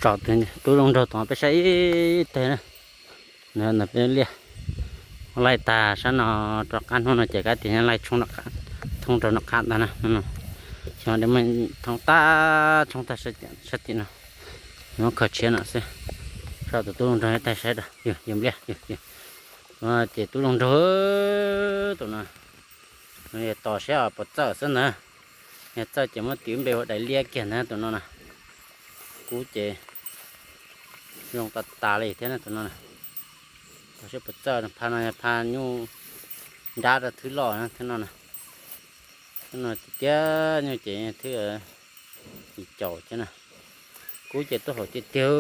Tsom tus tub zoo nraug tom peb saib ib teg na. Nws peb liaj laij tag sab no rov qab hnub no ces kav tias nyob laij thoob rau nram qab ntag na. Xyov de muaj thoob tag thoob tag sab tim no, nws kho tshiab no xwb. Tsom tus tub zoo nraug ib teg saib rau yus npliaj. Ces tub zoo nraug tus no, tos saib puas txawj xwb ntag. Yog txawj ces muab tis npe ua Dais Liab kiag ntag tus no na. Kub ces zoo tas tas li thiab na tus no na. Tos saib puas txawj, phaj no yog phaj nyuj nrab rau thwb loj na thwb no na. Thwb no tiag tiag nyuj ces thwb yim caum thiab na. Kub ces tuaj haum tiag tiag.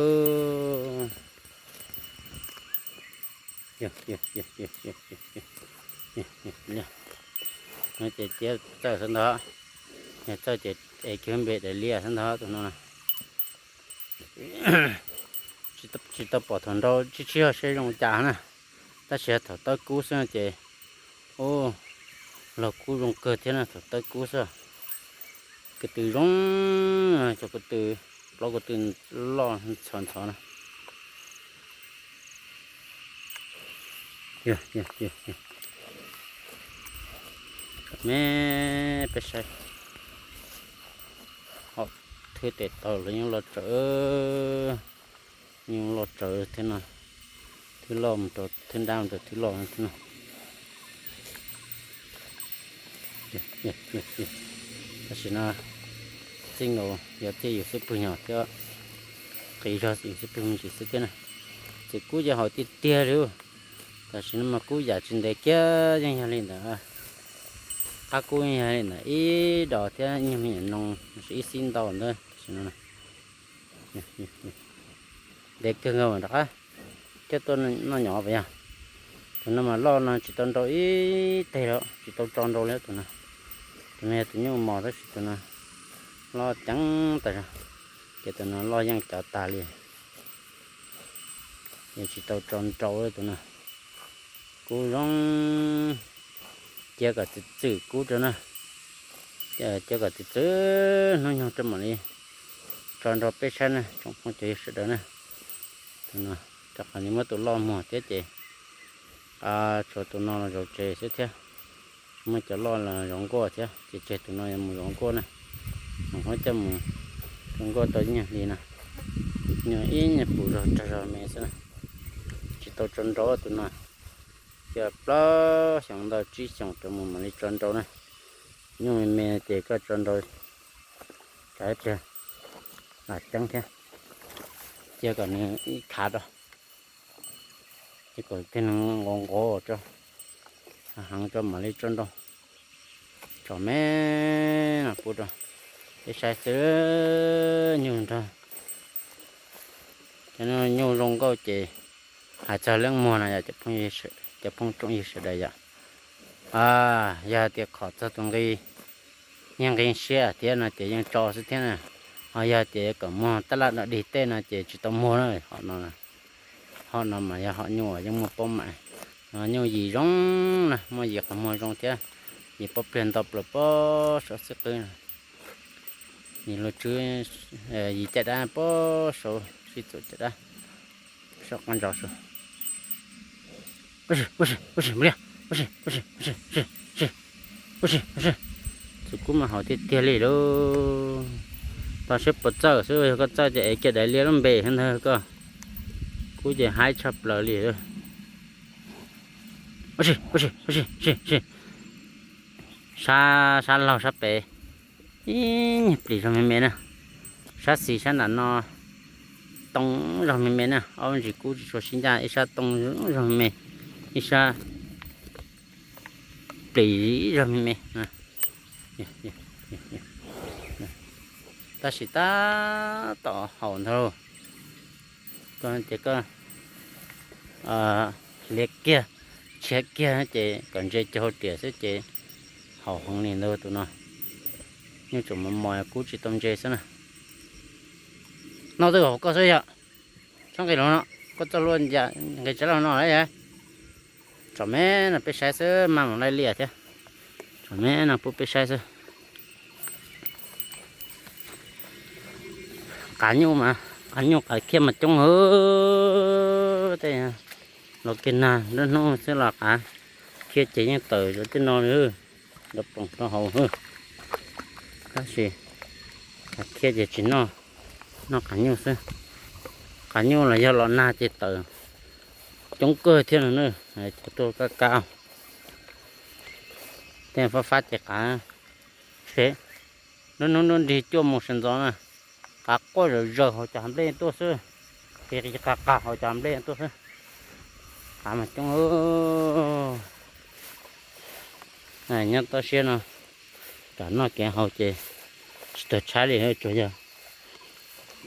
Ces tiab txawj xwb ntag, yog txawj ces es kiag npe Dais Liab xwb ntag tus no na. Tsis tau pom thaum nrau tsib tsib hov seb zoo cas na, tab sis thaum tawb kub xwb ces ub, laug kub zoo kawg thiab na thaum tawb kub xwb. Ko tw zoo, cov ko tw, plaub ko tw loj ntxhov ntxhov na. Me peb saib, hom thwb tes taug los yeej loj tsawv, yeej loj tsawv thiab no, thwb loj mus rau thwb nrab mus rau thwb loj thiab no. Tam sim no txij nkaus yog txij yus xub pwg nyom thiab qis zog yus xub pwg me ntsis xwb thiab na. Txiv kub ces haum tiag tiag li. Tam sim no mas kub yam tsis ntev kiag yeej yog li ntawd, qab kub yeej yog li ntawd ib dos thiab nyuag me nyuam noo, ib xib ntau ntawd tam sim no. Ntev kawg nkaus rov qab coj tuaj noj nyom puas yog? Tus no mas loj no tsis tau nrau ib teg los tsis tau tso nrau li tus no. Tus no yog tus nyuj mos tab sis tus no loj ceev tas zog, ces tus no loj yeej cov tag li. Ces tsis tau tso nrau li tus no. Kub zoo, cia kom txwm txwm kub rau na, cia kom txwm txwm hnub nyoog rau mam li tso nrau peb saib na tsoom phooj ywg sawv daws na. Tus no rau qhov nws muab tus loj muag thiab ces tshuav tus no los zov tsev xwb thiab. Muaj cov loj los zov nkuaj thiab ces tseg tus no yuav mus zov nkuaj na. Mus muab coj mus zov nkuaj tau nyiaj hli no. Nyuj ib nyuag pum zog rag zog me xwb na. Tsis tau tso nrau tus no, cia plaub xyoos ntau tsib xyoos rau mus mam li tso nrau na. Nyuj me me ces koj tso nrau tsam ib pliag lam ceeb thiab. Cia kom nws ib khav rau, cia kom tej nws nqov nqov tso, heev tso mam li tso nrau. Tsom me no pub rau peb saib xwb. Nyuj nrog, cov nyuj zoo nkauj ces hais txog leej muag no yom, cov phooj tsoom ywg sawv daws yom. Yog hais tias khom txog tus nqi, nyiaj nqi siab thiab no ces yeej tso xwb thiab na. Ho yog tias kom muag tab laj dog dig tej no ces tsis tau muag na. Hom no mas yog hom nyuj uas yeej muaj paub mam, nyuj yim zoo na, muaj yim qhov muag zoo thiab, yim pob pliag ntau plaws pob saum xwb qwb. Yim luag tswb, yim caj dab pob saum sib txuam caj dab saum qab ntsos saud. Ua si, ua si, ua si, ua si, ua si, ua si, ua si, ua si. Tus kub mas haum tiag tiag li lauj. Tos saib puas txawj xwb, yog koj txawj ces es kiag Dais Liab lub npe xwb ntag koj. Kub ces haib tshaj plaws li. Ua si, ua si, ua si, ua si, ua si. Sab, sab laug sab pem ib nyuag plis zog me me na. Sab xis sab nram no too zog me me na, ob ntsis kub tsis tshua sib ncaj, ib sab too zog me me, ib sab plis zog me me. Tab sis tab tom haum ntag. Koj tias koj hliav kiag, tshiav kiag ces kom ntse cov hauv riam xwb ces haum heev li ntag tus no. Nyuj tseem mos mos kub tsis tau ntse xwb na. Noj twb hauv koj xwb yom. Txhob nqis los no, koj txoj hlua nqis tsav los no lawm. Tsom me no peb saib xwb, maj mam laij liaj thiab. Tsom me no pub peb saib xwb. Qav nyuj mas Qav nyuj qav khiab mas coob hwv. Tej los kiag nag nruab hnub xwb los qav khiab ces yeej tawm zov tej no li, nrov ploog rau hauv hwv. Tab sis qav khiab ces tsis noj, noj qav nyuj xwb. Qav nyuj los yog los nag ces tawm coob kawg thiab no na. Cov tuaj kab kab, tej fab fab ces qav seb, nruab hnub nruab nrig cuaj mus sawv ntxov na, qav quaj zawm zaws hauv cov nplej tuaj xwb, qis qis qas qas hauv cov nplej tuaj xwb. Qav mas coob. Nyob toj siab no, kev noj kev haus ces tsis tau tshaib li, tsuas yog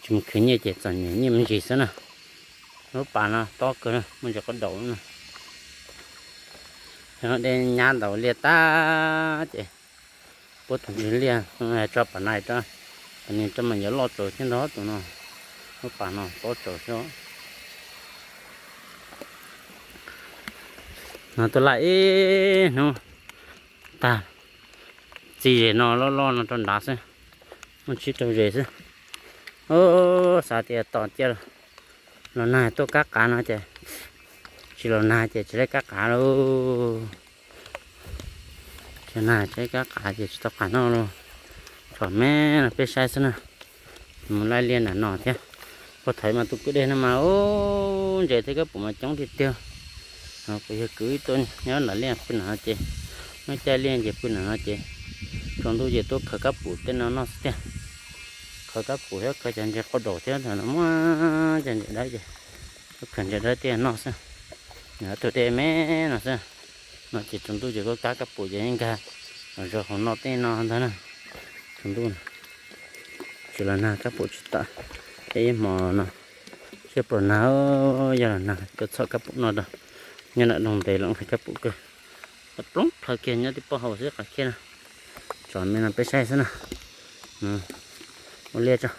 tsis mus khwv nyiaj ces txom nyem nyiaj me ntsis xwb na. Lub pas no tob kawg, muaj ntsis qos daus na. Dej nyab ntaus liaj tag ces puab tus ntsis liaj tso pas na, pas ni rau mas yuav loj tsaus thiab ntag tus no. Lub pas no tob tsaus thiab. No tuaj laj ib hnub tag, txi zes no loj loj no rau nrad xwb, muaj tsib rau zes xwb. Xav tias tom cia los nag tuaj kab qav no ces, tsis los nag ces tsis laib kab qav lauj. Tsis nag tsis laib kab qav ces tsis tau qav noj lauj. Tsom me no peb saib xwb na. Mus laij liaj nram no thiab. Puag thaum mas tus kwj deg no mas ub, ntses thiab kab pum mas coob tiag tiag. Kuv yog kwv ib tug nyob nram liaj pw nram no ces, muaj caij liaj ces pw nram no ces, tsaus ntuj ces tuaj khaws kab pum tej no noj xwb tiag. Khaws kab pum thiab khaws cov ntses qos daus thiab, thaum no muaj cov ntses dawb ces tuaj khaws ntses dawb tej noj xwb. Nram tus dej me no xwb. No ces tsaus ntuj ces kuj kab kab pum ces yeej nkag los zov hauv no tej no ntag na. Tsaus ntuj tsis los nag kab pum tsis tawm, ib hmo no seb puas los nag, yog los nag tuaj txhom kab pum noj rau. Nyob nram doog ntev los nqhis kab pum kawg. Ploog plhaws kiag nyob tib pob hauv xwb qav khiab na. Tsom me no peb saib xwb na. Ua liaj tso.